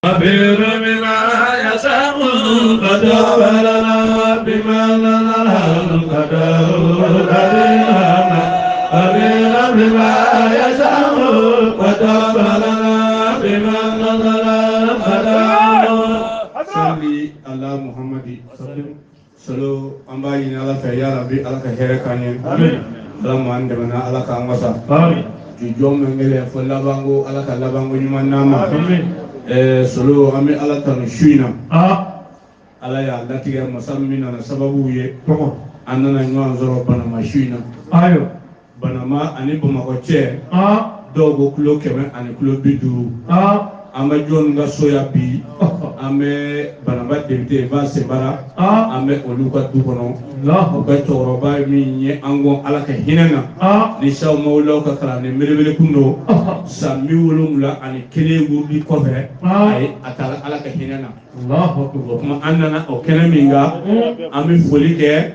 خبير بما يشاء قد لنا بما لنا القدر خبير بما يشاء قد لنا بما لنا القدر. صلي على محمد salo. An b'a ɲini Ala fɛ, ya Rabi, Ala ka hɛrɛ k'an ye. Ala m'an dɛmɛ, Ala k'an wasa. Jujɔn min kɛlen fo labanko, Ala ka labanko ɲuman d'an ma. Solo, an bɛ Ala tanu su in na. Ala y'a latigɛ, masa min nana sababu ye, an nana ɲɔgɔn sɔrɔ Banama su in na. Banama ani Bamakɔ cɛ, dɔw ko kilo 100 ani kilo 50. An bɛ jɔnni ka so yan bi? An bɛ Banamba député ba Senbara, an bɛ olu ka du kɔnɔ. U ka cɛkɔrɔba min ye an kɔn, Ala ka hinɛ na, ni saw mawulaw ka kalanden belebele kun don, san 71 wurudi kɔfɛ, a ye a taara Ala ka hinɛ na. O tuma, an nana o kɛnɛ min kan, an bɛ foli kɛ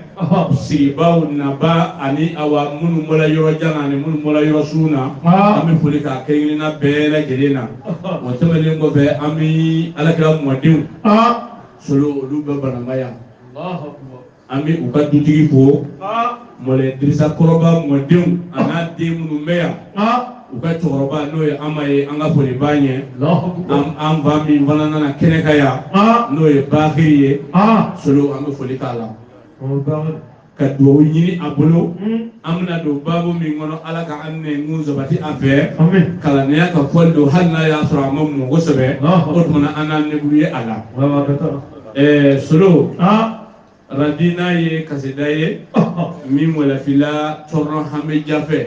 sigibaaw naba ani awa minnu bɔra yɔrɔ jan na ani minnu bɔra yɔrɔ surun na. An bɛ foli k'a kelen-kelenna bɛɛ lajɛlen na. O tɛmɛnen kɔfɛ, an bɛ Alakira mɔdenw solo, olu bɛ Banamba yan. An bɛ u ka dutigi fo, Mɔlɛ Dirisa Kɔrɔba mɔdenw a n'a den minnu bɛ yan, u ka cɛkɔrɔba n'o ye Ama ye, an ka foli b'a ɲɛ. An fa min fana nana kɛnɛ kan yan, n'o ye Bakiri ye, solo, an bɛ foli k'a la ka dugawu ɲini a bolo. An bɛna don baabu min kɔnɔ, Ala ka an nɛnkun sabati a fɛ. Kalandenya ka fɔli don, hali n'a y'a sɔrɔ a ma mɔ kosɛbɛ. O tuma na, an n'an débrouiller a la. Solo, Radina ye kasida ye min walafila Tɔrɔ Hame Jafɛ.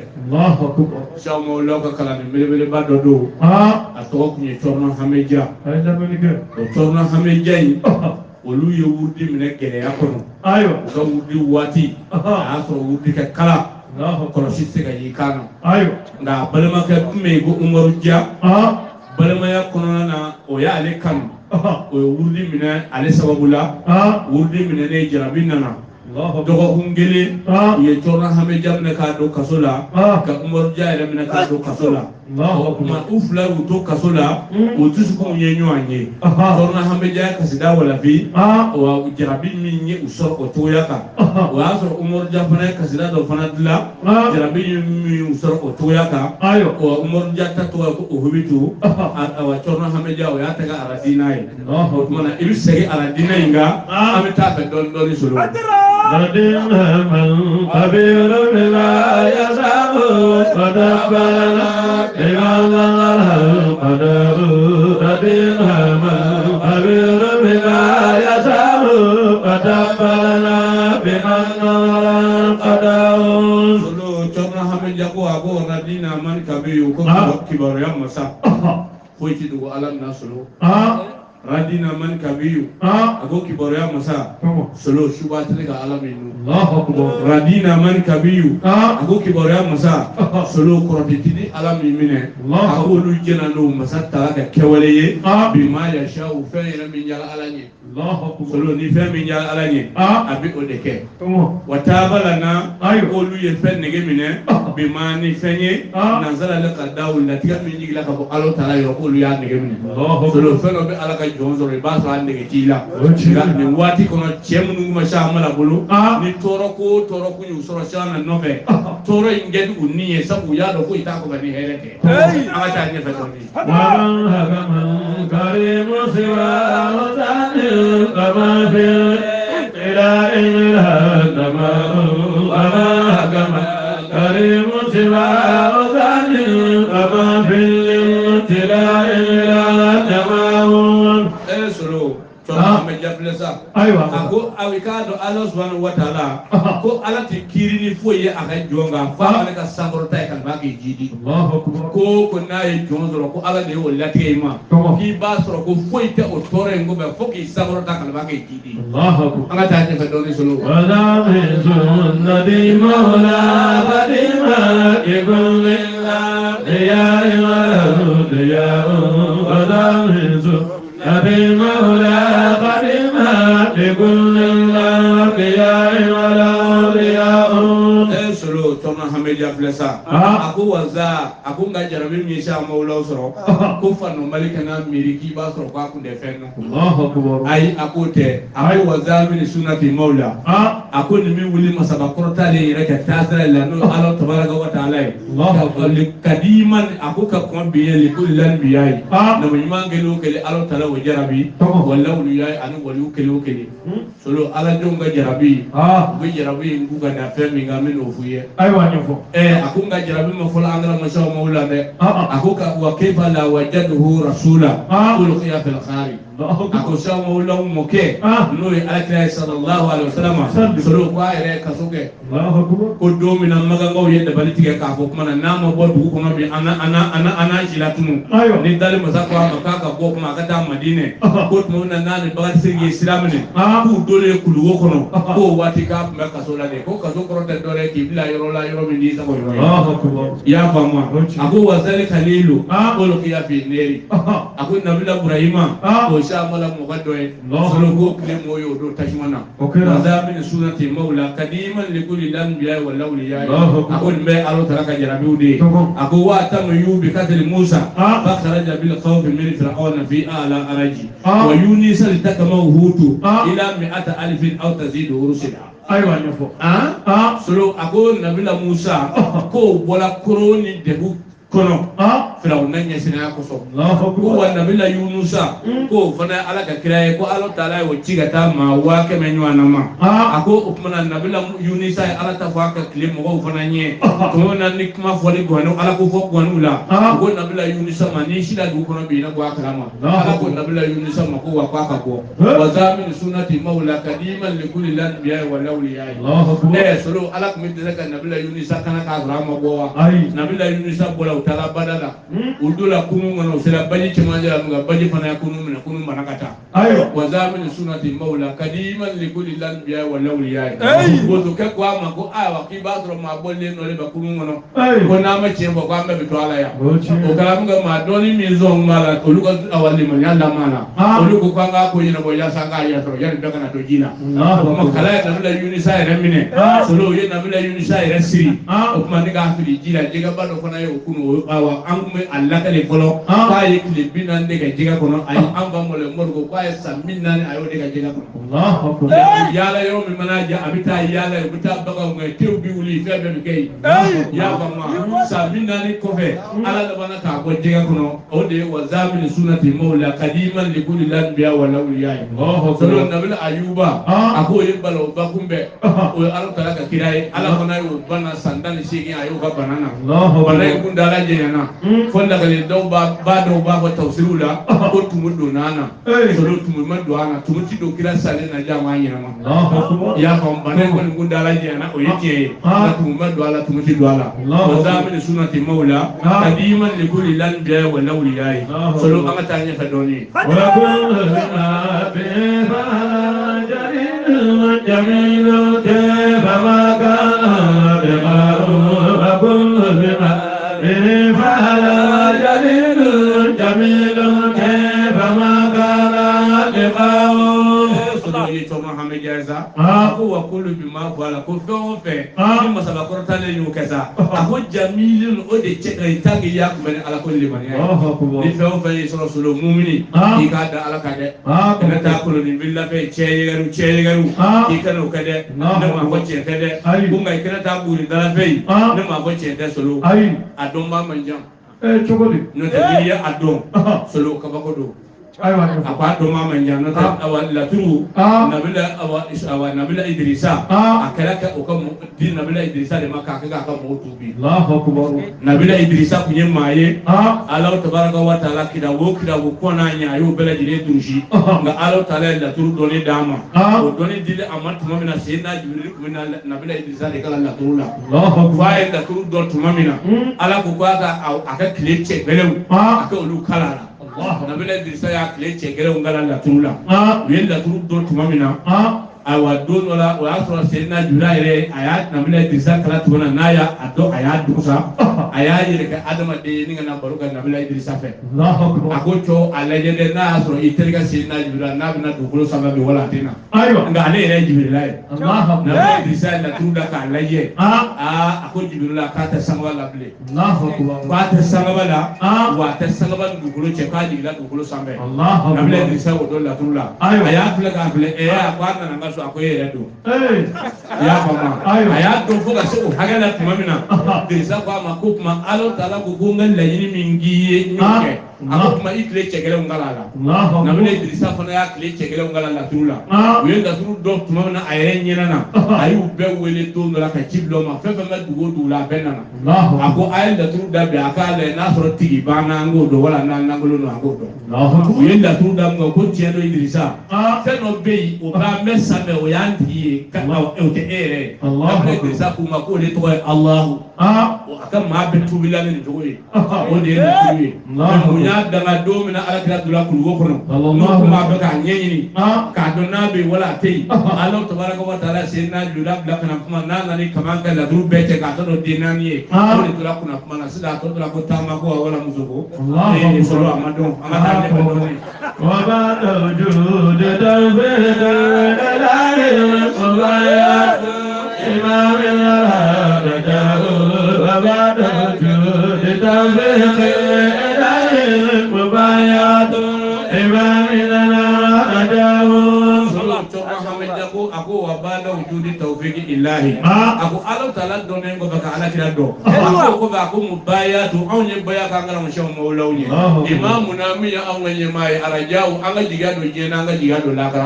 Sawmawulaw ka kalanden belebeleba dɔ don, a tɔgɔ tun ye Tɔrɔ Hameja. O Tɔrɔ Hameja in, olu ye wurudi minɛ gɛlɛya kɔnɔ. U ka wurudi waati, a y'a sɔrɔ wurudi kɛ kala kɔlɔsi tɛ se ka y'i kan na. Nka a balimakɛ tun bɛ yen ko Umaru Diya. Balimaya kɔnɔna na, o y'ale kanu, o ye wurudi minɛ ale sababu la. Wurudi minɛnen, jarabi nana. Dɔgɔkun kelen, u ye Tɔrɔ Hameja minɛ k'a don kaso la, ka Umaru Diya yɛrɛ minɛ k'a don kaso la. O tuma, u fila y'u to kaso la, u dusukunw ye ɲɔgɔn ye. Tɔrɔ Hameja ye kasida walafi wa jarabi min ye u sɔrɔ o cogoya kan. O y'a sɔrɔ Umaru Diya fana ye kasida dɔ fana dilan, jarabi min y'u sɔrɔ o cogoya kan. Wa Umaru Diya ta tɔgɔ ye ko Ohubitu. Awa, Tɔrɔ Hameja, o y'a ta kɛ Aradina ye. O tuma na, i bɛ segin Aradina in kan, an bɛ taa fɛ dɔɔni dɔɔni, solo. ردنا من خبير بما يشاء قد أخبرنا بما لنا القدر. ردنا من خبير بما يشاء قد أخبرنا بما لنا القدر. Solo, Tɔrɔ Hameja ko, a ko Radina man kabiyu, ko kibaruya masa, foyi ti dogo Ala na, solo. Radina man kabiyu, a ko kibaruya masa, solo, suba tɛ ka Ala min nu. Radina man kabiyu, a ko kibaruya masa, solo, kɔrɔtɛ ti ni Ala min minɛ. A ko olu jɛna n'o masa tala ka kɛwale ye. Bima yasa o, fɛn yɛrɛ min jara Ala ɲɛ, solo, ni fɛn min jara Ala ɲɛ, a bɛ o de kɛ. Wa taaba la na, olu ye fɛn nege minɛ bima ni fɛn ye nansara le ka da o latigɛ min jigila ka bɔ Ala taala yɔrɔ, k'olu y'a nege minɛ. Solo, fɛn dɔ bɛ Ala ka jɔn sɔrɔ, i b'a sɔrɔ a nege t'i la. Nka nin waati kɔnɔ, cɛ minnu tun bɛ se a ma bolo, ni tɔɔrɔ ko tɔɔrɔ kun y'u sɔrɔ sira na nɔfɛ, tɔɔrɔ in kɛ u ni ye, sabu u y'a dɔn ko i t'a kɔfɛ ni hɛrɛ tɛ. An ka taa ɲɛfɛ dɔɔnin. ومن هكم كريم سوى كما في إلى إلى وما هكم كريم سوى كما في الابتلاء إلى تمام. Solo, Tɔrɔ Hameja filɛ sa. A ko aw i k'a dɔn Ala subahanahu wa taala ko Ala tɛ kiiri ni foyi ye a ka jɔn kan f'a ale ka sankɔrɔta ye ka k'i jidi. Ko ko n'a ye jɔn sɔrɔ, ko Ala de y'o latigɛ i ma, k'i b'a sɔrɔ ko foyi tɛ o tɔɔrɔ in kɔfɛ fo k'i sankɔrɔta ka k'i jidi. An ka taa ɲɛfɛ dɔɔnin, solo. وذا الذي مولى قديما يكون لله ضياء. وذا الذي مولى قديما لكل الأنبياء والأولياء. Solo, Tɔrɔ cɛma Hamɛdiya filɛ sa a ko waza a ko n ka jarabi min ye sa mawulaw sɔrɔ ko fanɔbali kana miiri k'i b'a sɔrɔ k'a kun tɛ fɛn nɔ ayi a k'o tɛ a ko waza min sunati mawla a ko nin min wuli masaba kɔrɔtalen yɛrɛ ka taa sira la n'o Ala tabaraka wa taala ye kadiman a ko ka kɔn bi ye likuli lanbiya ye nabi ɲuman kelen o kelen Ala taala o jarabi wala wuluya ye ani waliyu kelen o kelen solo ala jɔnw ka jarabi u bɛ jarabi in k'u ka da fɛn min kan n bɛ n'o f'u ye ayiwa ɲɛfɔ a ko n ka jarabi ma fɔlɔ an kɛra masaw maaw la dɛ a ko ka wa kayfa la wajaduhu rasula ulqiya fil khari a ko saw mawlaw mɔkɛ n'o ye alakira ye sallallahu alaihi wasallam solo ko a yɛrɛ ye kaso kɛ ko don min na magankaw ye dabali tigɛ k'a fɔ kuma na n'a ma bɔ dugu kɔnɔ bi an an si latunu ni dali masa ko a ma k'a ka bɔ kuma a ka taa Madinɛ ko tuma min na n'a ni Bakari Sidiki ye sira minɛ k'u donnen kuluwo kɔnɔ k'o waati k'a tun bɛ kaso la de ko kaso kɔrɔ tɛ dɔwɛrɛ ye k'i bila yɔrɔ la yɔrɔ min n'i sago yɔrɔ ye i y'a faamu a ko wazali kalilu ulqiya fi neri a ko nabila Burahima o samala mɔgɔ dɔ ye solo ko tile mɔgɔ ye o don tasuma na waza min sunati mawla kadiman likuli lanbiya wal awliya a ko nin bɛɛ Ala taala ka jarabiw de ye a ko wa tamu yu bi katli Musa fa kharaja bil khawfi min fir'auna fi a'la araji wa yunisa litakama hutu ila mi'ata alifin aw tazidu rusula ayiwa ɲɛfɔ solo a ko nabila Musa k'o bɔla koron ni degun kɔnɔ Firawuna ɲɛsinaya kosɔn ko wa nabila Yunusa k'o fana ye Ala ka kira ye ko Ala taala y'o ci ka taa maa 100,000 ɲɔgɔnna ma a ko o tuma na nabila Yunusa ye Ala ta fɔ a ka tile mɔgɔw fana ɲɛ tuma min na ni kuma fɔli gɔnni Ala ko fɔ gɔnniw la u ko nabila Yunusa ma n'i sila dugu kɔnɔ bi i na bɔ a kalama Ala ko nabila Yunusa ma ko wa k'a ka bɔ waza min sunati mawla kadiman likuli lanbiya wal awliya solo Ala tun bɛ dɛsɛ ka nabila Yunusa kana k'a sɔrɔ a ma bɔ wa nabila Yunusa bɔra u taara bada la u donna kunun kɔnɔ u sera baji cɛmancɛ la nka baji fana ye kunun minɛ kunun bana ka taa waza min sunati mawla kadiman likuli lanbiya wal awliya bosokɛ ko a ma ko ayiwa k'i b'a sɔrɔ maa bɔlen nɔ de bɛ kunun kɔnɔ ko n'an ma tiɲɛ fɔ k'an bɛɛ bɛ to Ala yan o kɛra min kɛ maa dɔɔni min sɔn b'a la olu ka awa limaniya lamɔ la olu ko k'an k'a ko ɲɛnabɔ yaasa an k'a yɛrɛ sɔrɔ yanni bɛɛ kana to ji la o tuma kala ye nabila Yunusa yɛrɛ minɛ solo u ye nabila Yunusa yɛrɛ siri o tuma ne k'a fili ji la jɛgɛba dɔ fana ye o kunu awa an tun bɛ a lakale fɔlɔ k'a ye tile 40 de kɛ jɛgɛ kɔnɔ ayi an fa mɔlɛ Mori ko k'a ye san 40 a y'o de kɛ jɛgɛ kɔnɔ yaala yɔrɔ min mana ja a bɛ taa yaala yen u bɛ taa baganw gɛn tew bɛ wuli fɛn bɛɛ bɛ kɛ yen i y'a faamu san 40 kɔfɛ Ala labanna k'a bɔ jɛgɛ kɔnɔ o de ye waza min sunati mawla kadiman likuli lanbiya wal awliya ye solo nabila Ayuba a k'o ye balawba kunbɛn o ye Ala taala ka kira ye Ala fana y'o bana san 18 a y'o ka bana na bana in kuntaala janyana fo lakale dɔw b'a dɔw b'a fɔ tafsiriw la ko tumu donna a na solo tumu ma don a na tumu ti don kira salen na jango a ɲɛnama i y'a faamu bana in kɔni kuntaala janyana o ye tiɲɛ ye nka tumu ma don a la tumu ti don a la waza min sunati mawla kadiman likuli lanbiya wal awliya ye solo an ka taa ɲɛfɛ dɔɔni جميل كيف ما كان بما وكل بما به فعل جليل جميل كيف ما كان لقاؤه a ko wa kulu bi ma fɔ a la ko fɛn o fɛn ni masaba kɔrɔtalen y'o kɛ sa a ko jamilun o de cɛ ka ɲi tant que i y'a kunbɛn ni Ala ko limaniya ye ni fɛn o fɛn y'i sɔrɔ solo mumini i k'a da Ala kan dɛ kana taa koloni wulila fɛ cɛ yɛgɛru i kana o kɛ dɛ ne m'a fɔ tiɲɛ tɛ dɛ ko nka i kana taa buguri dala fɛ yen ne m'a fɔ tiɲɛ tɛ solo a dɔnbaa man jan cogo di n'o tɛ n'i ye a dɔn solo kabako don a ko a dɔn maa man jan n'o tɛ awa laturu nabila awa nabila Idrisa a kɛra ka o ka di nabila Idrisa de ma k'a kɛ k'a ka mɔgɔw tuubi nabila Idrisa tun ye maa ye Ala tabaraka wa taala kirawo kɔn'a ɲɛ a y'o bɛɛ lajɛlen durusi nka Ala taala ye laturu dɔnni d'a ma o dɔnni dili a ma tuma min na Seyidina Jibirili tun bɛ na nabila Idrisa de kalan laturu la f'a ye laturu dɔn tuma min na Ala ko k'a ka a ka tile cɛ gɛlɛnw a ka olu kala la nabila Idrisa y'a tile cɛ gɛlɛnw kalan laturu la u ye laturu dɔn tuma min na Ayiwa don dɔ la o y'a sɔrɔ Seyidina Jula yɛrɛ a y'a Nabila Idirisa kala tuma na n'a y'a dɔn a y'a dun sa a y'a yɛrɛ kɛ adamaden ye ni ka na baro kɛ Nabila Idirisa fɛ. A ko cɔ a lajɛ dɛ n'a y'a sɔrɔ i terikɛ Seyidina Jula n'a bɛna dugukolo sanfɛ bi wala a tɛ na. Ayiwa. Nka ale yɛrɛ ye Jibirila ye. Nabila Idirisa ye laturu da k'a lajɛ. Aa a ko Jibirila k'a tɛ sankaba la bilen. K'a tɛ sankaba la wa a tɛ sankaba ni dugukolo cɛ k'a jiginna dugukolo sanfɛ. Nabila Idirisa y'o dɔn laturu la. A y'a filɛ k'a filɛ ɛ a ko a nana n ka so a ko e yɛrɛ don. I y'a faamu a y'a dɔn fo ka se o hakɛ la tuma min na Idirisa ko a ma ko tuma Alahu taala ko ko n ka laɲini min k'i ye n y'o kɛ. A ko tuma i tile cɛ gɛlɛnw kala a la. Nabila Idirisa fana y'a tile cɛ gɛlɛnw kala laturu la. U ye laturu dɔn tuma min na a yɛrɛ ɲɛna na a y'u bɛɛ wele don dɔ la ka ci bila u ma fɛn fɛn bɛ dugu o dugu la a bɛɛ nana. A ko a ye laturu da bi a k'a lajɛ n'a sɔrɔ tigi b'an na an k'o dɔn wala n'an lankolon don an k'o dɔn. U ye laturu da min kɛ ko tiɲɛ don Idirisa fɛn dɔ bɛ yen o b'an bɛɛ sanfɛ o y'an tigi ye o tɛ e yɛrɛ ye. Nabila Idirisa k'u ma k'o de tɔgɔ ye Alahu. A ka maa bɛɛ tuubila ni nin cogo ye. O de ye laturu ye. Mun y'a danga don min na Ala kira donna kuluwo kɔnɔ n'o tun b'a fɛ k'a ɲɛɲini k'a dɔn n'a bɛ yen wala a tɛ yen. Alahu tabaraka wa taala Seyidina Jula bila ka na kuma n'a nana kaman ka laturu bɛɛ cɛ k'a tɔ don den naani ye. O de tora kunna kuma na sisan a tɔ tora ko taama ko wala muso ko. Sɔrɔ a ma dɔn an ka taa ɲɛfɛ dɔɔnin. A ko wa bada wujudi tawfiki ilahi. A ko Alahu taala dɔnnen kɔfɛ ka Ala kira dɔn. A ko kɔfɛ a ko mubayatu anw ye baya k'an karamɔgɔ sɛw mawulaw ye. Imamu na min ye anw ka ɲɛmaa ye arajaw an ka jigiya don diɲɛ na an ka jigiya don lakara.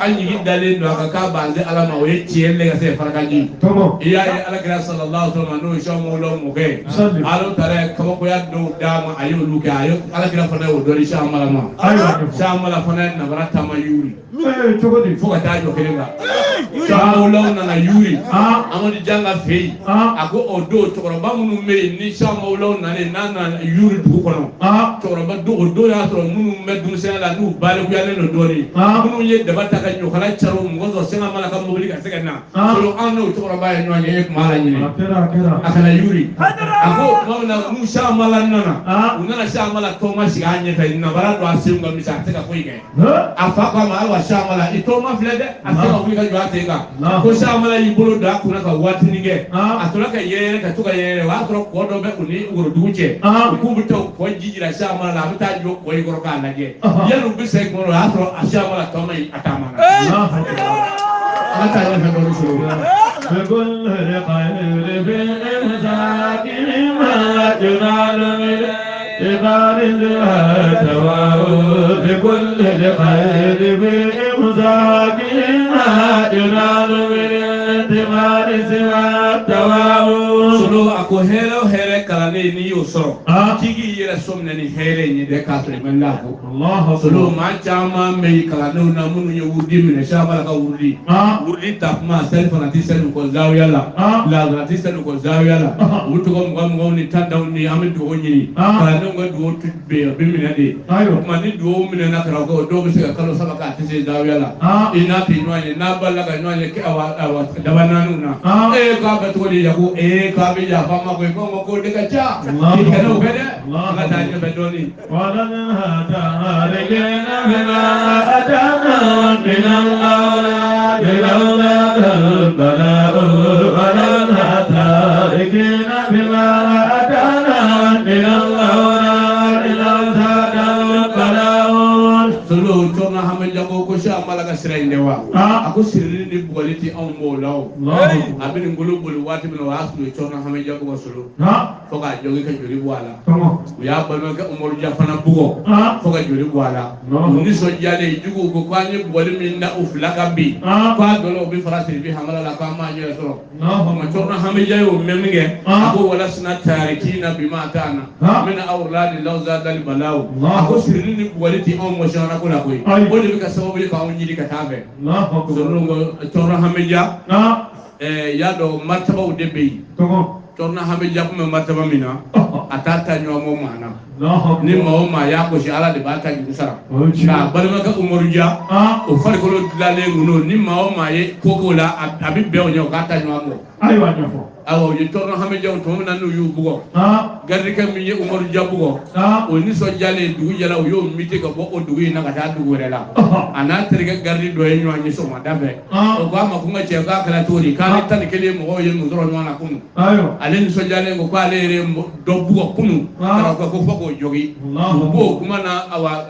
An jigi dalen don a kan k'a b'an se Ala ma o ye tiɲɛ lɛgɛsɛ farakaji. I y'a ye Ala kira sallallahu alaihi wa sallam n'o ye sɛw mawulaw mɔkɛ ye. Alahu taala ye kabakoya dɔw d'a ma a y'olu kɛ a ye Ala kira fana y'o dɔn ni Sɛw ma. Sɛw mala fana ye nabara taama yuri. Fo ka taa jɔ kelen kan. Sɛw nana yuri Amadu Janga fɛ yen. A ko o don cɛkɔrɔba minnu bɛ yen ni sɛw mawulaw nalen n'a nana yuri dugu kɔnɔ. Cɛkɔrɔba don o don y'a sɔrɔ minnu bɛ denmisɛnya la n'u balikuyalen don dɔɔnin. Minnu ye daba ta ka ɲɔkala caro mɔgɔ sɔrɔ sɛŋa mala ka mobili ka se ka na. Solo an n'o cɛkɔrɔba ye ɲɔgɔn ye e tun b'a la ɲini. A kana yuri. A ko tuma min na n'u sɛw mala nana. U nana sɛw mala tɔgɔma sigi a ɲɛfɛ nabara don a sen kan misi a tɛ se ka foyi kɛ. A fa ko a ma ayiwa sɛw mala i tɔgɔma filɛ dɛ a tɛ se ka wuli ka jɔ a sen kan. Ko sɛw mala y'i bolo don a kunna ka waatinin kɛ. A tora ka yɛrɛ ka to ka yɛrɛ o y'a sɔrɔ kɔ dɔ bɛ u ni worodugu cɛ. U k'u bɛ taa kɔ ji jira sɛw mala la a bɛ taa jɔ kɔ in kɔrɔ k'a lajɛ. Yanni u bɛ segin kɔnɔ o y'a sɔrɔ a sɛw mala tɔgɔma in a taamana. An ka taa ɲɛfɛ dɔɔnin sɔrɔ. Solo a ko hɛrɛ o hɛrɛ kalannen n'i y'o sɔrɔ k'i k'i yɛrɛ sɔminɛ ni hɛrɛ in ye dɛ k'a sɔrɔ i ma la ko. Solo maa caman bɛ yen kalandenw na minnu ye wurudi minɛ Sɛw ka wurudi. Wurudi ta kuma seli fana tɛ seli u kɔ zawiya la. Lazara tɛ seli u kɔ zawiya la. U tɔgɔ mugan muganw ni tan tanw ni an bɛ dugawu ɲini. Kalandenw ka dugawu bɛ yen a bɛ minɛ de. O tuma ni dugawu minɛna karamɔgɔ dɔw bɛ se ka kalo saba k'a tɛ se zawiya la. I n'a tɛ ɲɔgɔn ye n'a balila ka ɲɔgɔn ye daba naaniw na. Ee k'a bɛ cogo di Yaku ee k'a bɛ yafa ma koyi ko ko de ka ca. I kana o kɛ dɛ. An ka taa ɲɛfɛ dɔɔnin. Solo cɔrɔna Hamijago ko sɛw mala ka sira in dɛ wa. A ko sirili ni bugɔli tɛ anw b'o la o. A bɛ nin golo boli waati min na o y'a sɔrɔ cɔrɔna Hamijago ka solo. Fo k'a jɔgi ka joli bɔ a la. U y'a balimakɛ Umaru Ja fana bugɔ. Fo ka joli bɔ a la. U nisɔndiyalen juguw ko k'an ye bugɔli min da u fila kan bi. K'a dɔ la u bɛ fara Siribi Hamala la k'an m'an yɛrɛ sɔrɔ. Cɔrɔna Hamija y'o mɛn min kɛ. A ko wala sina tarikina bima atana. Mina awradi lawza dali balaw. A ko sirili ni bugɔli tɛ anw mɔsiyɔnna ko la koyi. O de bɛ kɛ sababu ye k'anw ɲini ka taa fɛ. Cɔrɔna Hamija y'a dɔn martabaw de bɛ yen. Thierno Hamé Dia kun bɛ martaba min na a t'a ta ɲɔgɔn kɔ maa na ni maa o maa y'a gosi Ala de b'a ta juru sara nka balimakɛ Umaru Dia o farikolo dilanlen kun don ni maa o maa ye ko k'o la a bɛ bɛn o ɲɛ o k'a ta ɲɔgɔn kɔ. Ayiwa ɲɛfɔ. Awɔ u ye Thierno Hamé Dia tuma min na n'u y'u bugɔ garidikɛ min ye Umaru Dia bugɔ o nisɔndiyalen dugu jɛra u y'o mite ka bɔ o dugu in na ka taa dugu wɛrɛ la a n'a terikɛ garidi dɔ ye ɲɔgɔn ye sɔgɔmada fɛ o ko a ma ko n ka cɛ k'a kɛra cogo di k'ale 11 mɔgɔw ye mun sɔrɔ ɲɔgɔn na kunun ale nisɔndiyalen ko k'ale yɛrɛ dɔ bugɔ kunun ko fo k'o jogi u b'o kuma na awa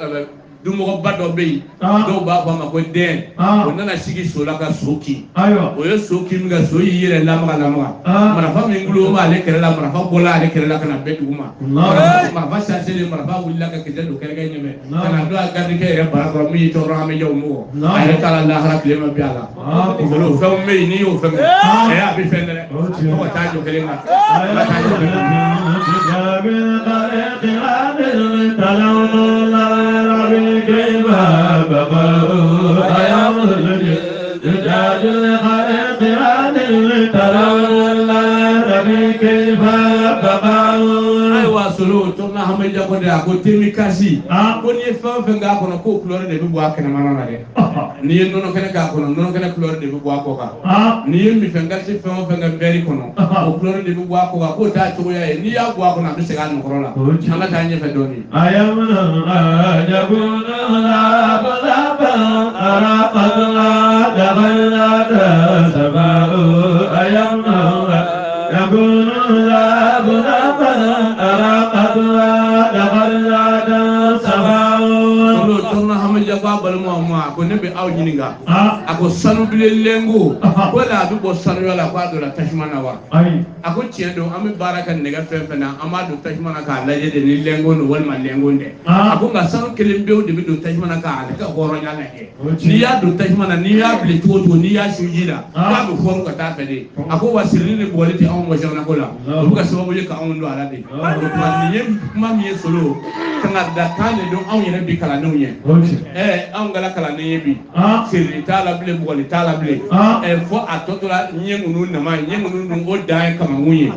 dumɔgɔba dɔ bɛ yen dɔw b'a fɔ a ma ko den o nana sigi so la ka so kin o ye so kin min kɛ so y'i yɛrɛ lamaga lamaga marifa min gulo b'ale kɛrɛ la marifa bɔla ale kɛrɛ la ka na bɛɛ dugu ma marifa saselen marifa wulila ka kisɛ don kɛrɛkɛ ɲɛfɛ ka na don a garidikɛ yɛrɛ bara kɔrɔ min ye Thierno Hamé Diaw mɔgɔ a yɛrɛ taara lahara tile ma bin a la olu fɛnw bɛ yen n'i y'o fɛn kɛ a bɛ fɛn dɛ fo ka taa jɔ kelen kan ka taa jɔ kelen kan. Ayiwa solo Thierno Hamé Dia ko de a ko temi kasi ko n'i ye fɛn o fɛn k'a kɔnɔ k'o couleur de bɛ bɔ a kɛnɛmana na dɛ n'i ye nɔnɔ kɛnɛ k'a kɔnɔ nɔnɔ kɛnɛ couleur de bɛ bɔ a kɔ kan n'i ye minfɛn kasi fɛn o fɛn kɛ bɛri kɔnɔ o couleur de bɛ bɔ a kɔ kan k'o t'a cogoya ye n'i y'a bɔ a kɔnɔ a bɛ segin a nɔkɔrɔ la an ka taa ɲɛfɛ dɔɔnin. Thierno Hamé Dia ko a balimaw ma a ko ne bɛ aw ɲininka a ko sanubilenlen ko ko la a bɛ bɔ sanuya la k'a donna tasuma na wa a ko tiɲɛ don an bɛ baara kɛ nɛgɛ fɛn fɛn na an b'a don tasuma na k'a lajɛ de ni lɛngon don walima lɛngon tɛ a ko nka sanu kelen pewu de bɛ don tasuma na k'ale ka hɔrɔnya lajɛ n'i y'a don tasuma na n'i y'a bile cogo o cogo n'i y'a su ji la k'a bɛ fɔrɔ ka taa fɛ de a ko wa sirili ni bugɔli tɛ anw bɔ ko la o bɛ ka sababu ye ka anw don a la de o tuma nin ye kuma min ye solo kan ka da kan de don anw yɛrɛ bi kalandenw ye anw kɛra kalanden ye bi sirili t'a la bilen bugɔli t'a la bilen fo a tɔ tora ɲɛŋunu nama ɲɛŋunu dun o dan ye kamankun ye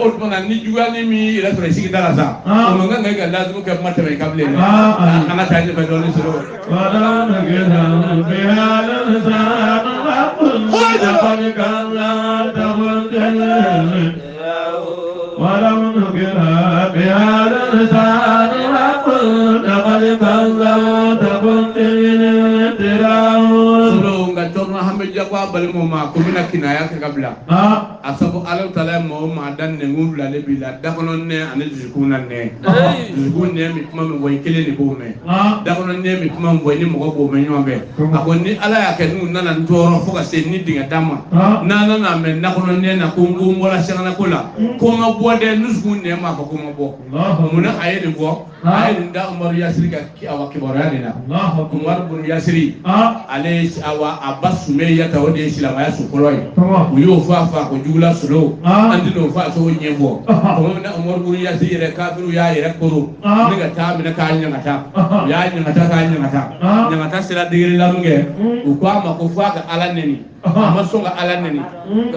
o tuma na ni juguya ni min y'i yɛrɛ sɔrɔ i sigida la sa o man kan ka i ka lazimu kɛ kuma tɛmɛ i kan bilen dɛ an ka taa ɲɛfɛ dɔɔnin solo. Nka Thierno Hamé Dia ko a balimaw ma ko n bɛna kinaya kɛ ka bila a sabu Ala taala ye maa o maa da nɛnkun fila de b'i la dakɔnɔ nɛn ani dusukun na nɛn dusukun nɛn bɛ kuma min fɔ i kelen de b'o mɛn dakɔnɔ nɛn bɛ kuma min fɔ i ni mɔgɔ b'o mɛn ɲɔgɔn fɛ a ko ni Ala y'a kɛ n'u nana n tɔɔrɔ fo ka se ni dingɛ da ma n'a nana mɛn dakɔnɔ nɛn na ko n ko n bɔra sɛgɛnako la ko n ma bɔ dɛ n dusukun nɛn m'a fɔ ko n ma bɔ munna a ye nin bɔ a ye nin da Umaru Yasiri ka awa kibaruya de la Umaru bunu Yasiri ale awa a ba Sumeyata o de ye silamɛya so fɔlɔ ye u y'o fɔ a fa ko jugula solo an tɛna o fa cogo ɲɛfɔ tuma min na Umaru bunu Yasiri yɛrɛ kafiriw y'a yɛrɛ koro ne ka taa minɛ k'a ɲangata u y'a ɲangata k'a ɲangata ɲangata sera degré la min kɛ u ko a ma ko f'a ka Ala nɛni a ma sɔn ka Ala nɛni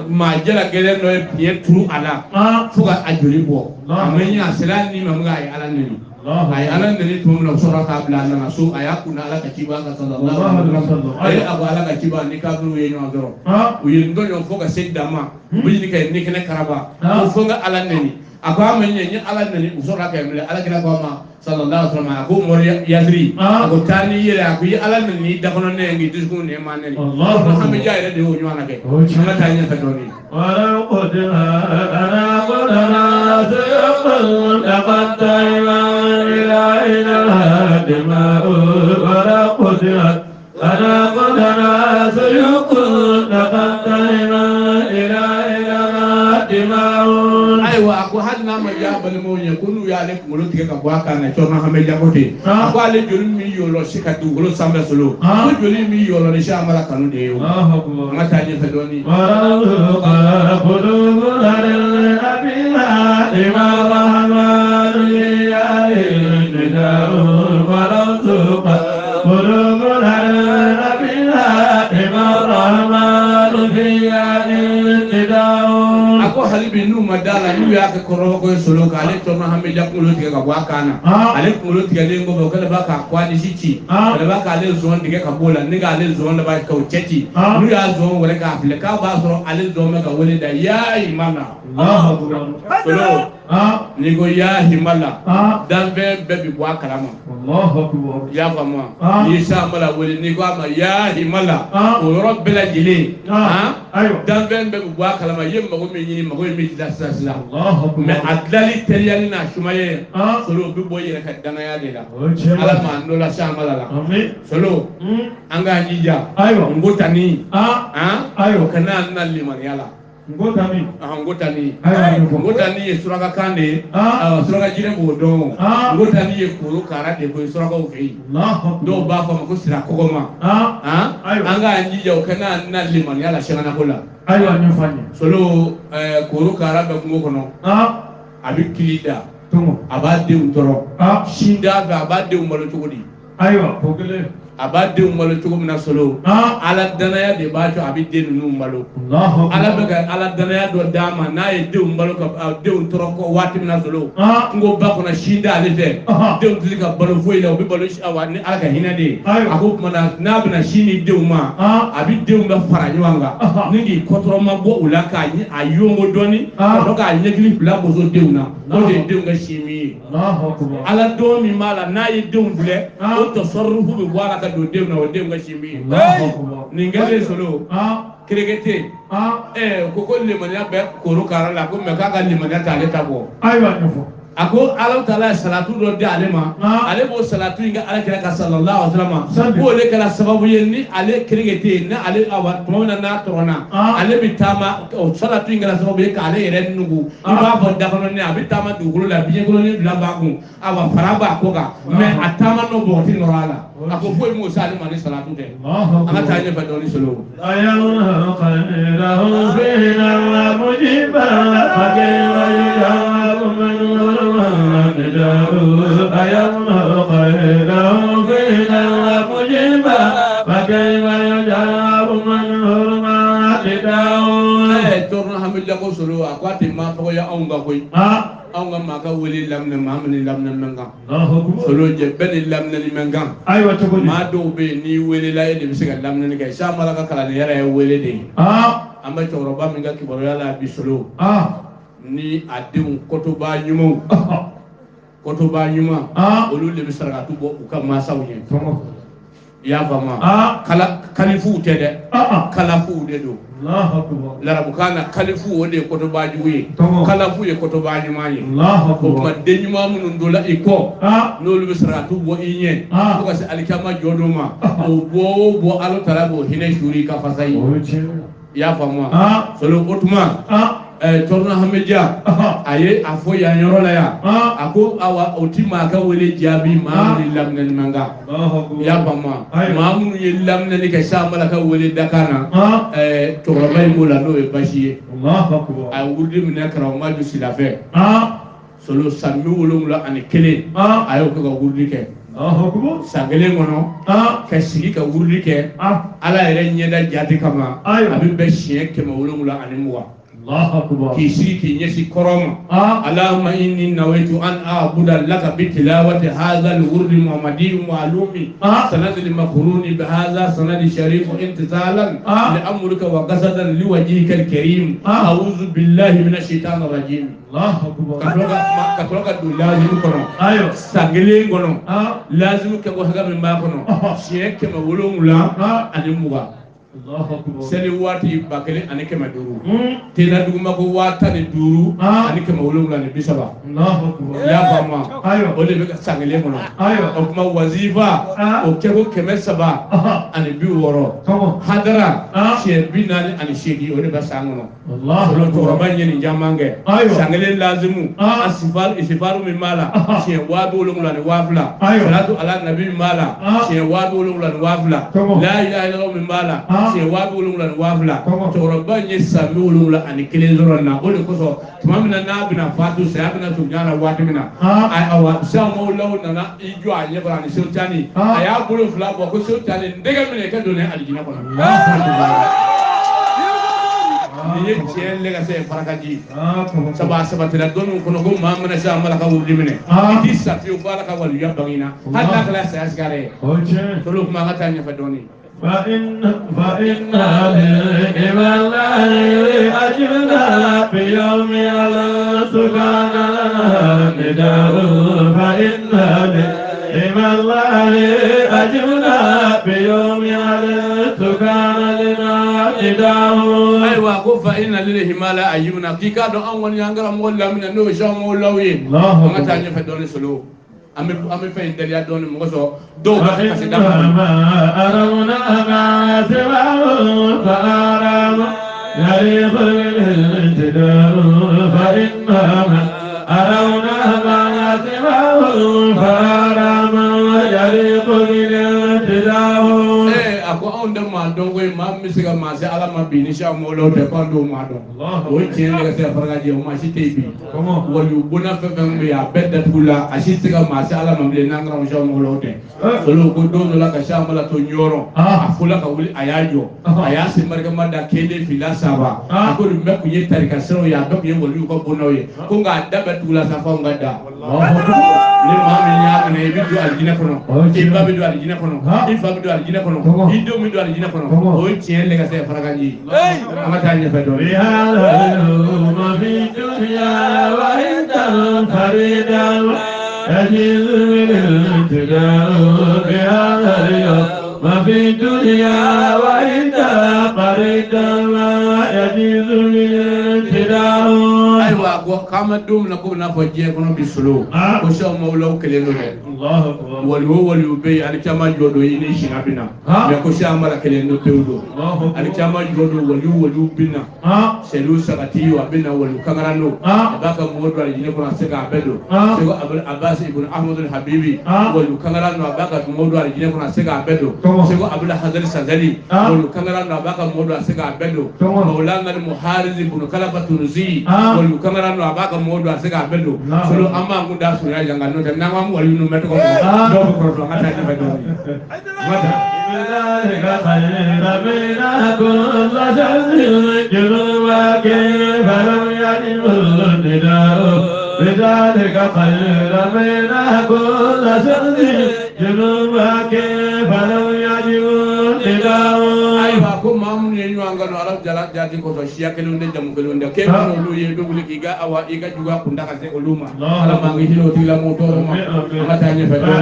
maa jala gɛlɛn dɔ ye biɲɛ turu a la fo ka a joli bɔ a ma ɲɛ a sera ni ma min kɛ a ye Ala nɛni a ye Ala nɛni tuma min na u sɔrɔ k'a bila a nana so a y'a kunna Ala ka ciba kan sallallahu alaihi wasallam a ko Ala ka ciba ni kafiriw ye ɲɔgɔn sɔrɔ u ye n tɔɲɔ fo ka se dan ma u bɛ ɲini ka ni kɛnɛ karaba ko fo n ka Ala nɛni a ko a ma ɲɛ n ye Ala nɛni u sɔrɔla ka minɛ Ala kira ko a ma sallallahu alaihi wasallam a ko Umaru Yasiri a ko taa n'i yɛrɛ a ko i ye Ala nɛni n'i dakɔnɔ nɛn k'i dusukun nɛn ma nɛni Hamé Dia yɛrɛ de y'o ɲɔgɔn na kɛ an ka taa ɲɛfɛ dɔɔnin. Ayiwa a ko hali n'a ma diya balimaw ye ko n'u y'ale kunkolo tigɛ ka bɔ a kan na Thierno Hamé Dia ko ten a ko ale joli min yɔlɔ si ka dugukolo sanfɛ solo ko joli min yɔlɔ ni si an b'a kanu de ye o an ka taa ɲɛfɛ dɔɔnin. A ko hali bi n'u ma da la n'u y'a kɛ kɔrɔbɔ ko ye solo k'ale tɔnɔ hamija kunkolo tigɛ ka bɔ a kan na ale kunkolo tigɛlen kɔfɛ o kɛlen b'a k'a kɔnisi ci kɛlen b'a k'ale zɔn tigɛ ka bɔ o la ni k'ale zɔn laban k'o cɛ ci n'u y'a zɔn wɛrɛ k'a filɛ k'a b'a sɔrɔ ale zɔn bɛ ka wele da yaa himala solo n'i ko yaa himala danfɛn bɛɛ bi bɔ a kalama i y'a faamu wa n'i ye samala wele n'i ko a ma yaa himala o yɔrɔ bɛɛ lajɛlen danfɛn bɛɛ bi bɔ a kalama i ye mago min ɲini mago in bɛ dilan sisan sisan mais a dilali teliyali n'a sumaya solo o bɛ bɔ i yɛrɛ ka danaya de la ala m'an dɔ la samala la solo an k'an jija n ko tani o kana an na limaniya la Ngotani Ngotani ye surakakan de ye suraka jinɛ b'o dɔn Ngotani ye korokara de ko ye surakaw fɛ yen dɔw b'a fɔ a ma ko sira kɔgɔma an k'an jija o kana an na limaniya la sɛgɛnako la solo korokara bɛ kungo kɔnɔ a bɛ kili da a b'a denw tɔɔrɔ sin t'a fɛ a b'a denw balo cogo di ayiwa ko kelen a b'a denw balo cogo min na solo ala danaya de b'a to a bɛ den ninnu balo ala bɛ ka ala danaya dɔ d'a ma n'a ye denw balo ka denw tɔɔrɔ kɔ waati min na solo kungoba kɔnɔ sin t'ale fɛ denw tɛ se ka balo foyi la u bɛ balo awa ni ala ka hinɛ de ye a ko tuma na n'a bɛna sin di denw ma a bɛ denw bɛɛ fara ɲɔgɔn kan ni k'i kɔtɔrɔma bɔ u la k'a yongo dɔɔni ka sɔrɔ k'a ɲɛkili fila boso denw na o de ye denw ka sin min ye ala don min b'a la n'a ye denw filɛ o tasɔrɔfu bɛ bɔ a la ka don denw na o denw ka sin min ye nin kɛlen solo kerekete ko limaniya bɛ korokara la ko mais k'a ka limaniya t'ale ta bɔ ayiwa ɲɛfɔ a ko ala taala ye salatu dɔ di ale ma ale b'o salatu in kɛ ala kira ka sallallahu alaihi wasallam k'o de kɛra sababu ye ni ale kerekete ni ale awa tuma min na n'a tɔrɔna ale bɛ taama o salatu in kɛra sababu ye k'ale yɛrɛ nugu i b'a fɔ dakɔnɔni a bɛ taama dugukolo la biɲɛkolonin fila b'a kun awa fara b'a kɔ kan mais a taama n'o bɔgɔti nɔrɔ a la a ko foyi m'o s'ale ma ni salatu tɛ an ka taa ɲɛfɛ dɔɔni solo. Tɔrɔ hamida ko solo a ko a tɛ maa tɔgɔya anw ka koyi anw ka maa ka wele laminɛ maa min ni laminɛ man kan solo jɛ bɛɛ ni laminɛli man kan ayiwa cogo di maa dɔw bɛ yen n'i welela e de bɛ se ka laminɛli kɛ samala ka kalanden yɛrɛ ye wele de ye an bɛ cɛkɔrɔba min ka kibaruya la bi solo ni a denw kɔtɔba ɲumanw kɔtɔba ɲuman olu de bɛ sarakatu bɔ u ka mansaw ɲɛ i y'a faamu kalifuw tɛ dɛ kalafuw de don larabukan na kalifu o de ye kɔtɔba jugu ye kalafu ye kɔtɔba ɲuman ye o tuma den ɲuman minnu donna i kɔ n'olu bɛ sarakatu bɔ i ɲɛ fo ka se alikiyama jɔ don ma o bɔ o bɔ ala taala b'o hinɛ suuri ka fasa ye i y'a faamu wa solo o tuma Tɔrɔna Hamija a ye a fɔ yan yɔrɔ la yan a ko awa o ti maa ka wele jaabi maa minnu ni laminɛni man kan i y'a faamu wa maa minnu ye laminɛni kɛ samala ka wele dakan na cɛkɔrɔba in b'o la n'o ye basi ye a ye wurudi minɛ karamɔgɔ Sila fɛ solo san 71 a y'o kɛ ka wurudi kɛ san kelen kɔnɔ ka sigi ka wurudi kɛ ala yɛrɛ ɲɛda jate kama a bɛ bɛn siɲɛ 720 k'i sigi k'i ɲɛsin kɔrɔn ma Allahumma inni nawaitu an a'buda laka bi tilawati hadha al-wurdi muhammadi ma'lumi sanad al-makruni bi hadha sanad sharif imtithalan li amrika wa qasadan li wajhika al-karim a'udhu billahi minash shaitanir rajim ka sɔrɔ ka don lazimu kɔnɔ san kelen kɔnɔ lazimu kɛ ko hakɛ min b'a kɔnɔ siɲɛ 720 seli waati 1500 tena duguma ko 15,730 i y'a faamu wa o de bɛ san kelen kɔnɔ o tuma wazifa o kɛ ko 360 hadara siɲɛ 48 o de bɛ san kɔnɔ olu cɛkɔrɔba in ye nin caman kɛ san kelen lazimu a sifaru min b'a la siɲɛ 70,000 salatu ala nabi min b'a la siɲɛ 70,000 la ilaha illallah min b'a la siɲɛ 70,000 cɛkɔrɔba in ye san 71 sɔrɔ nin na o de kosɔn tuma min na n'a bɛna fatu saya bɛna surunya la waati min na awa sɛmawulaw nana i jɔ a ɲɛkɔrɔ ani Sehu Tani a y'a bolo fila bɔ ko Sehu Tani n tɛgɛ minɛ i ka don ne alijinɛ kɔnɔ. Nin ye tiɲɛ lɛgɛsɛ ye farakaji sabu a sabatira dɔnniw kɔnɔ ko maa mana se a mala ka wurudi minɛ i t'i sa fiyewu fo Ala ka walijuya bange i na hali n'a kɛra saya sigara ye tolu kuma an ka taa ɲɛfɛ dɔɔni. فإن لإمام أجبنا بيوم ألست كان لنا نداء فإن لإمام الله أجبنا بيوم ألست كان لنا نداء. Ayiwa ko fa inna lillahi la ajibna k'i k'a dɔn anw kɔni y'an karamɔgɔ lamina n'o ye sɔn mɔgɔlaw ye an ka taa ɲɛfɛ dɔɔni solo. An bɛ fɛn in teliya dɔɔni mɔgɔ sɔrɔ dɔw b'a kasi da kɔnɔ. A ko anw tɛ maa dɔn koyi maa min bɛ se ka maa se Ala ma bi ni siya mɔgɔlaw tɛ k'anw t'o maa dɔn. O ye tiɲɛ de ka se ka faraka jɛ o maa si tɛ yen bi. Waliyu bonda fɛn fɛn bɛ yen a bɛɛ datugu la a si tɛ se ka maa se Ala ma bilen n'an karamɔgɔ siya mɔgɔlaw tɛ. Olu ko don dɔ la ka siya mala to ɲɔrɔ a fola ka wuli a y'a jɔ a y'a sen barikama da kelen fila saba a ko nin bɛɛ tun ye tarika siraw ye a bɛɛ tun ye waliyu ka bondaw ye ko nka a da bɛɛ tugula sa f'anw ka da. Ni maa min y'a minɛ i bɛ don alijinɛ kɔnɔ i ba bɛ don alijinɛ kɔnɔ i fa bɛ don alijinɛ kɔnɔ i denw bɛ don alijinɛ kɔnɔ o ye tiɲɛ lɛgɛsɛ farakaji ye an ka taa ɲɛfɛ dɔɔni. Ayiwa ko k'an bɛ don min na ko n'a fɔ diɲɛ kɔnɔ bi solo ko sɛw mawulaw kelen don dɛ. Waliyu o waliyu bɛ yen ali caman jɔ don i ni siɲɛ bɛ na mɛ ko sɛw mala kelen don pewu don ali caman jɔ don waliyu waliyu bɛ na sɛliw sagati a bɛ na waliyu kankaran don a b'a ka mɔgɔ don alijinɛ kɔnɔ a se k'a bɛɛ don seko abasi ibn ahmadu habibi waliyu kankaran don a b'a ka mɔgɔ don alijinɛ kɔnɔ a se k'a bɛɛ don seko abdul hazari sazali waliyu kankaran don a b'a ka mɔgɔ don a se k'a bɛɛ don mawulana muharizi ibn kalaba tunusi waliyu kankaran don a b'a ka mɔgɔ don a se k'a bɛɛ don solo an b'an kun da surunya yan kan n'o tɛ n'an ko waliyu ninnu bɛ tɔgɔ fɔ dɔw bɛ kɔrɔtɔ an ka taa ɲɛfɛ dɔɔni. بذلك خير منا كل شر جنوبك فلم يجب نداء. Ayiwa ko maa minnu ye ɲɔgɔn kanu Ala jala jati kosɔn siya kelenw tɛ jamu kelenw tɛ k'e mana olu ye i bɛ wuli k'i ka awa i ka juguya kunda ka se olu ma Ala m'an kisi o tigilamɔgɔw tɔɔrɔ ma an ka taa ɲɛfɛ dɔɔni.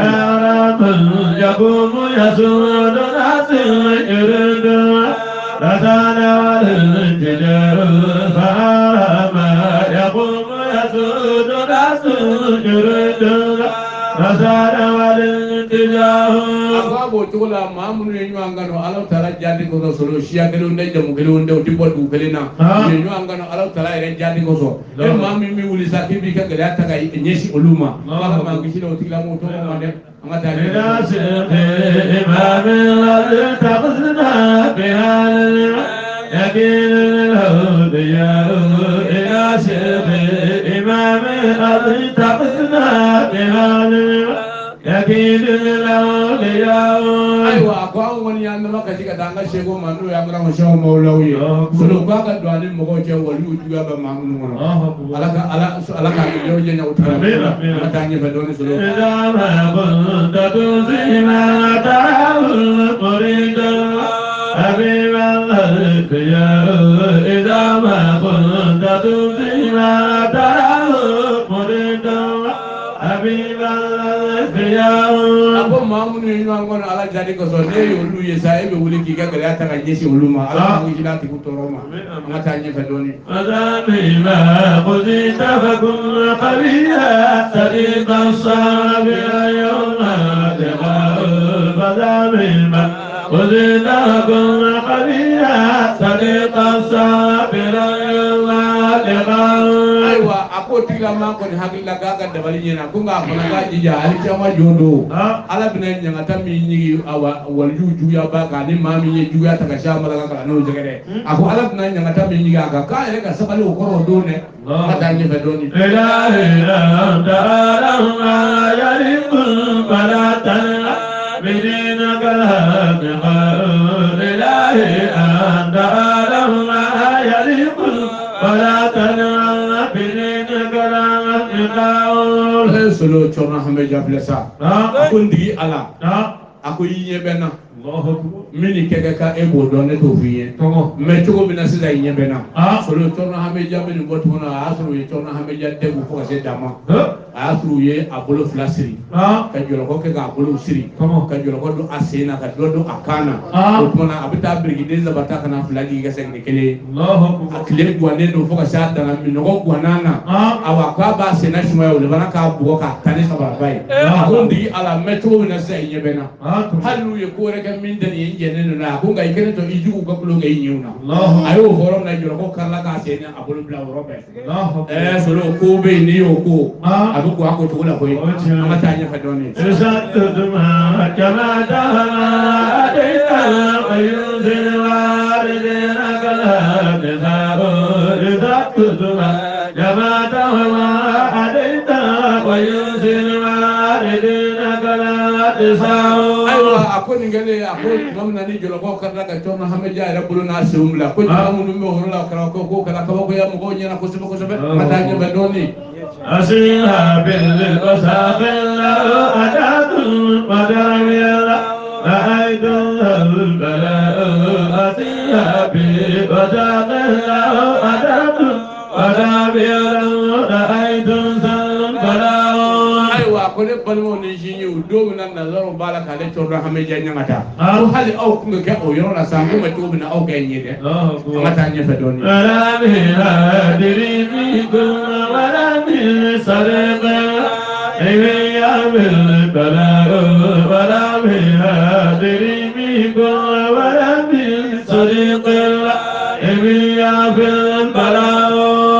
A ko a b'o cogo la maa minnu ye ɲɔgɔn kanu Ala taala jati kosɔn solo siya kelenw tɛ jamu kelenw tɛ u tɛ bɔ dugu kelen na u ye ɲɔgɔn kanu Ala taala yɛrɛ jati kosɔn e maa min bɛ wuli sa k'i b'i ka gɛlɛya ta ka ɲɛsin olu ma Ala m'an kisi o tigilamɔgɔw tɔɔrɔ ma dɛ an ka taa ɲɛfɛ. Ayiwa a ko anw kɔni y'an dama kasi ka taa an ka seko ma n'o y'an karamɔgɔ sɛw mawulaw ye solo k'a ka don ani mɔgɔw cɛ waliyu juguya bɛ maa minnu kɔnɔ Ala ka Ala Ala k'a yɔrɔ janya o tigi la an ka taa ɲɛfɛ dɔɔni solo. A ko maa minnu ye ɲɔgɔn kɔnɔ Ala jati kosɔn n'e y'olu ye sa e bɛ wuli k'i ka gɛlɛya ta ka ɲɛsin olu ma Ala k'an kisi n'a tigiw tɔɔrɔ ma an ka taa ɲɛfɛ dɔɔni. Ayiwa a k'o tigilama kɔni hakili la k'a ka dabali ɲɛna ko nka a fana k'a jija ali caman jɔ don Ala bɛna ɲangata min ɲigi awa waliju juguya b'a kan ni maa min ye juguya ta ka se a ma ka n'o sɛgɛrɛ a ko Ala bɛna ɲangata min ɲigi a kan k'a yɛrɛ ka sabali o kɔrɔ o don dɛ an ka taa ɲɛfɛ dɔɔni. بدينك لله أنت أعلم ما يليق ولا تنعم بدينك لا Solo Thierno Ahmed Dia filɛ sa a ko n tigi Ala a ko i ɲɛ bɛ n na min ni kɛ ka e b'o dɔn ne t'o f'i ye mɛ cogo min na sisan i ɲɛ bɛ n na. Solo Thierno Ahmed Dia bɛ nin bɔ tuguni a y'a sɔrɔ u ye Thierno Ahmed Dia degun fo ka se dan ma. A y'a sɔrɔ u ye a bolo fila siri ka jɔlɔkɔ kɛ k'a bolo siri ka jɔlɔkɔ don a sen na ka dɔ don a kan na. O tuma na a bɛ taa birikiden saba ta ka na fila jigin ka segin ni kelen ye. A tile guwannen don fo ka se a dan na minɔgɔ guwanna na. Awa k'a b'a sen na sumaya o de fana k'a bugɔ k'a ta ni sabaraba ye. A ko n tigi Ala n bɛ cogo min na sisan i ɲɛ bɛ n na. Hali n'u ye ko wɛrɛ kɛ min tɛ nin ye n jɛnnen don n'a ye. A ko nka i kɛlen to i juguw ka tulon kɛ i ɲɛw na. A y'o fɔ yɔrɔ min na jɔlɔkɔ karila k'a sen ni a bolo bila o yɔrɔ bɛɛ. Solo ko bɛ yen n'i y'o ko a bɛ ko a ko cogo la koyi. An ka taa ɲɛfɛ dɔɔnin. Ayiwa a ko nin kɛlen a ko tuma min na ni jɔlɔkɔ karila ka Thierno Ahmed Dia yɛrɛ bolo n'a senw bila ko jama minnu bɛ o yɔrɔ la o kɛra ko kɛra kabakoya mɔgɔw ɲɛna kosɛbɛ kosɛbɛ. An ka taa ɲɛfɛ dɔɔnin. أسيها بالوساق أداة ودرميلا رأيت البلاء أسيها بالوساق أداة ودرميلا رأيت البلاء. Ayiwa ko ne balimaw ni sinjiw don min na nanzaraw b'a la k'ale Thierno Ahmed Dia ɲangata ko hali aw kun bɛ kɛ o yɔrɔ la sa ko mɛ cogo min na aw kɛ n ye dɛ. An ka taa ɲɛfɛ dɔɔnin.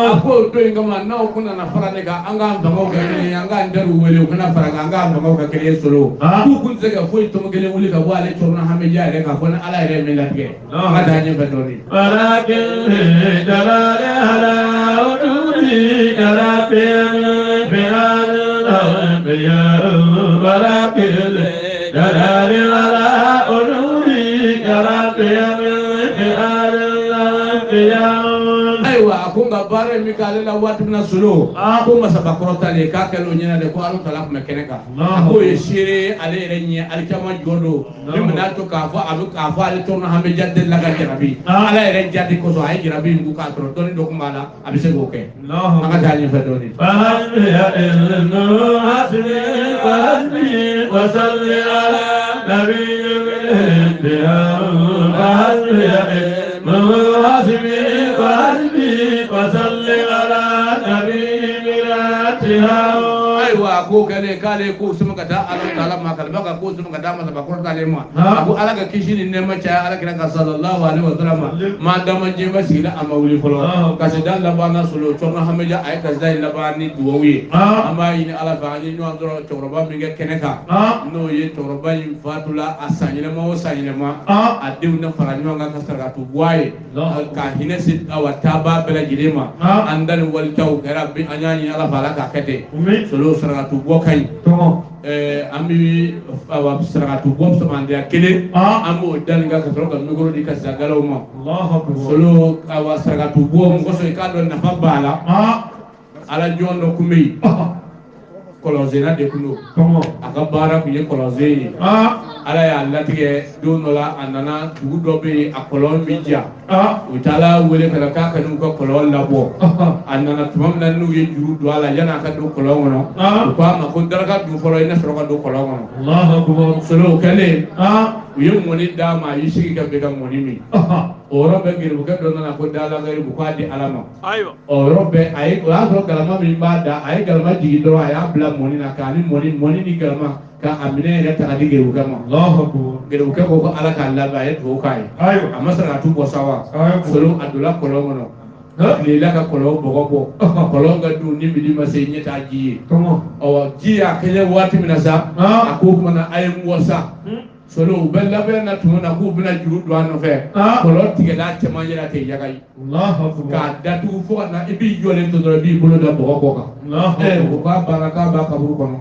A ko don in kama n'aw kun nana fara ne kan an k'an fangaw kɛ kelen ye an k'an teriw wele u kana fara kan an k'an fangaw kɛ kelen ye Solo. K'u kun tɛ se ka foyi tɔmɔ kelen wuli ka bɔ ale Thierno Ahmed Dia yɛrɛ kan fo ni Ala yɛrɛ ye min latigɛ. An ka taa ɲɛfɛ dɔɔnin. Ayiwa a ko nka baara in bɛ k'ale la waati min na Solo ko masabakɔrɔ talen k'a kɛlen o ɲɛna dɛ ko Ala tala tun bɛ kɛnɛ kan. A k'o ye seere ye ale yɛrɛ ɲɛ alikama jɔ don min bɛna to k'a fɔ a bɛ k'a fɔ ale Thierno Ahmed Dia delila ka jarabi Ala yɛrɛ jati kosɔn a ye jarabi in k'a sɔrɔ dɔnni dɔ tun b'a la a bɛ se k'o kɛ. An ka taa ɲɛfɛ dɔɔnin. Ayiwa ko kɛlen k'ale ko suma ka taa Ala taala ma kalifa ka ko suma ka taa masabakɔrɔ talen ma. A ko Ala ka kisi ni nɛɛma caya Ala kira kan sallallahu alaihi wa sallam maa dama diɲɛ sigira a ma wuli fɔlɔ. Kasida laban na Solo Thierno Ahmed Dia a ye kasida in laban ni duwawu ye. An b'a ɲini Ala fɛ an ye ɲɔgɔn sɔrɔ cɛkɔrɔba min kɛ kɛnɛ kan n'o ye cɛkɔrɔba in fatula a san yɛlɛma o san yɛlɛma a denw na fara ɲɔgɔn kan ka sarakatu bɔ a ye ka hinɛ se awa taabaa bɛɛ lajɛlen ma. An da ni walitaw kɛra bi an y'a ɲini Ala fɛ Ala k'a kɛ ten. Solo sarakatu bɔ ka ɲi. An bɛ awa sarakatu bɔ samandiya kelen an b'o da nin kan ka sɔrɔ ka mikoro di kasidagalaw ma. Solo awa sarakatu bɔ mɔgɔ sɔrɔ i k'a dɔn nafa b'a la. Ala jɔn dɔ kun bɛ yen kɔlɔnsenna de kun don. A ka baara kun ye kɔlɔnsen ye. Ala y'a latigɛ don dɔ la a nana dugu dɔ bɛ yen a kɔlɔn bɛ ja. U taara wele ka na k'a ka n'u ka kɔlɔn labɔ. A nana tuma min na n'u ye juru don a la yan'a ka don kɔlɔn kɔnɔ u k'a ma ko daraka dun fɔlɔ i na sɔrɔ ka don kɔlɔn kɔnɔ. Solo o kɛlen u ye mɔni d'a ma a y'i sigi ka bɛn ka mɔni min. O yɔrɔ bɛɛ geribukɛ dɔ nana ko dala geribu k'a di Ala ma. O yɔrɔ bɛɛ a ye o y'a sɔrɔ galama min b'a da a ye galama jigin dɔrɔn a y'a bila mɔni na k'a ni mɔni ni galama k'a minɛ yɛrɛ ta ka di geribukɛ ma. Geribukɛ ko ko Ala k'a labɛn a ye dugawu k'a ye. A ma sarakatu bɔ sa wa. Solo a donna kɔlɔn kɔnɔ. Tilela ka kɔlɔn bɔgɔ bɔ. Kɔlɔn ka dun ni midi ma se ɲɛ t'a ji ye. Ɔ ji y'a kɛɲɛ waati min na sa a ko o tuma na a ye n bɔ sa. Solo u bɛ labɛn na tuma na k'u bɛna juru don a nɔfɛ. Kɔlɔn tigɛla cɛmancɛ la ten yagayi. K'a datugu fo ka na i b'i jɔlen to dɔrɔn i b'i bolo da bɔgɔ kɔ kan. O k'a banna k'a b'a kaburu kɔnɔ.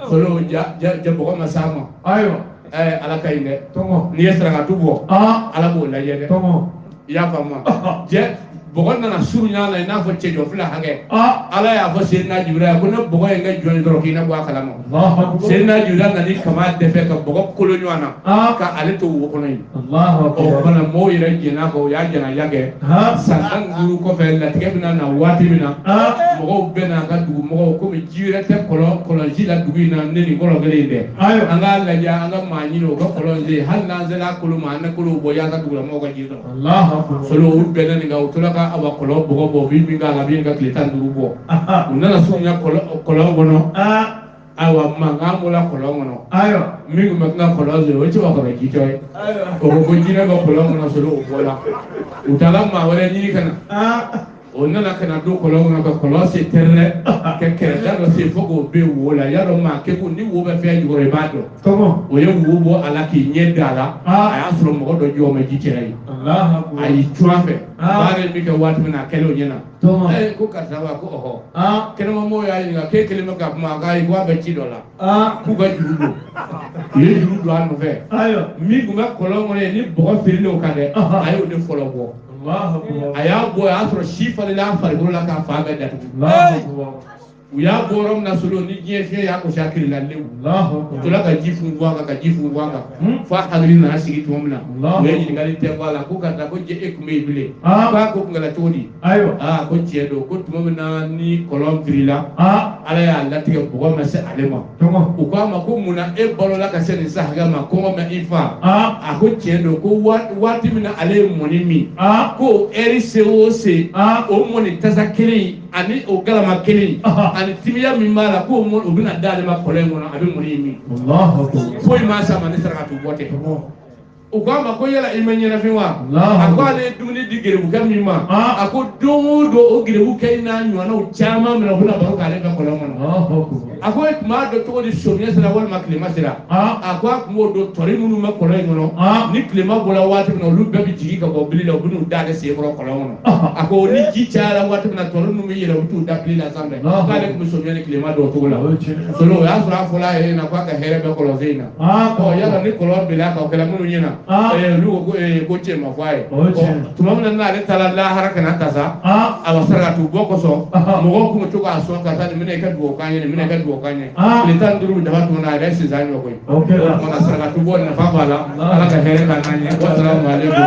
Solo ja ja bɔgɔ ma s'a ma. Ayiwa. Ala ka ɲi dɛ. Tɔngɔ. N'i ye sarakatu bɔ. Ala b'o lajɛ dɛ. Tɔngɔ. I y'a faamu wa? Jɛ bɔgɔ nana surunya la i n'a fɔ cɛjɔ fila hakɛ. Ala y'a fɔ Seydina Jibirila ko ne bɔgɔ in kɛ jɔn ye dɔrɔn k'i na bɔ a kalama. Seydina Jibirila nana kama dɛfɛ ka bɔgɔ kolo ɲɔgɔn na. Ka ale to wo kɔnɔ yen. O fana mɔgɔw yɛrɛ jɛn'a kɔ, u y'a jɛnaya kɛ. San 15 kɔfɛ latigɛ bɛna na waati min na. Mɔgɔw bɛɛ n'a ka dugu mɔgɔw komi ji wɛrɛ tɛ kɔlɔnji la dugu in na ne nin kɔlɔn kelen in tɛ. An k'a lajɛ an ka maa ɲini o ka kɔlɔn sen hali n'an sera kolo ma an na kolow bɔ yaasa dugulamɔgɔw ka ji sɔrɔ. Solo u bɛnna nin kan u tora ka awa kɔlɔn bɔgɔ bɔ u bɛ min k'a la a bɛ ka tile 15 bɔ. U nana surunya kɔlɔn kɔnɔ. Ayiwa mankan bɔra kɔlɔn kɔnɔ. Min tun bɛ ka kɔlɔn sen o ye cɛbakɔrɔ jitɔ ye. O ko ko jinɛ bɛ kɔlɔn kɔnɔ solo o bɔra. U taara maa wɛrɛ ɲini ka na. O nana ka na don kɔlɔn kɔnɔ ka kɔlɔn sen tɛrɛrɛ ka kɛrɛda dɔ sen fo k'o ben wo la. Y'a dɔn maa kekun ni wo bɛ fɛn jukɔrɔ i b'a dɔn. O ye wo bɔ a la k'i ɲɛ da a la. A y'a sɔrɔ mɔgɔ dɔ jɔ bɛ ji cɛla yen. A y'i cun a fɛ. Baara in bɛ kɛ waati min na a kɛlen o ɲɛna. Ko karisa wa ko ɔhɔ. Kɛnɛmamɔgɔw y'a ɲininka k'e kelen bɛ ka kuma a k'ayi ko a bɛ ci dɔ la. K'u ka juru don. U ye juru don a nɔfɛ. Min tun bɛ kɔlɔn kɔnɔ yen ni bɔgɔ firilen o kan dɛ. A y'o de fɔlɔ bɔ. A y'a bɔ a y'a sɔrɔ si falenna a farikolo la k'a fan bɛɛ datugu. U y'a bɔ yɔrɔ min na solo ni diɲɛ fiɲɛ y'a gosi a kirila lewu. U tora ka ji funfun a kan ka ji funfun a kan f'a hakili nana sigi tuma min na. U ye ɲininkali tɛ bɔ a la ko karisa ko e tun bɛ yen bilen. K'a ko kun kɛra cogo di? Aa ko tiɲɛ don ko tuma min na ni kɔlɔn firila. Ala y'a latigɛ bɔgɔ ma se ale ma. U k'a ma ko munna e balola ka se nin sa hakɛ ma kɔngɔ ma i fa. A ko tiɲɛ don ko waati min na ale ye mɔni min. Ko ɛri se o se. O mɔni tasa kelen ani o galama kelen ani timiya min b'a la k'o o bɛna d'ale ma kɔlɔn in kɔnɔ a bɛ mɔni in min. Foyi ma s'a ma ni sarakatu bɔ tɛ. U k'a ma ko yala i ma ɲɛnafin wa? A ko ale ye dumuni di gerebukɛ min ma. A ko don o don o gerebukɛ in n'a ɲɔgɔnnaw caman minɛ u bɛna baro k'ale ka kɔlɔn kɔnɔ. A ko e tun b'a dɔn cogo di samiyɛ sera walima tilema sera? A ko a tun b'o dɔn tɔri minnu bɛ kɔlɔn in kɔnɔ ni tilema bɔra waati min na olu bɛɛ bɛ jigin ka bɔ bili la u bɛ n'u da ale sen kɔrɔ kɔlɔn kɔnɔ. A ko ni ji cayara waati min na tɔri ninnu bɛ yɛlɛ u bɛ t'u da bili la sanfɛ. K'ale tun bɛ samiyɛ ni tilema dɔn o cogo la. Solo o y'a sɔrɔ a fɔla a yɛrɛ ɲɛna k'a ka hɛrɛ bɛ kɔlɔn sen in na. Yala ni kɔlɔn bil'a kan o kɛra minnu ɲɛna. Olu ko ko cɛ ma fɔ a ye. Tuma min na n'ale taara lahara ka na ta sa. A ma sarakatu bɔ kosɔn. Mɔgɔw tun bɛ to k'a sɔn karisa nin minɛ i ka dugawu k'an ye nin minɛ i ka dugawu k'an ye. Tile 15 bɛ dafa tuma min na a yɛrɛ sisan ɲɔ koyi. O tuma na sarakatu bɔ nafa b'a la. Ala ka hɛrɛ k'an n'an ye. Wasalamu aleykum.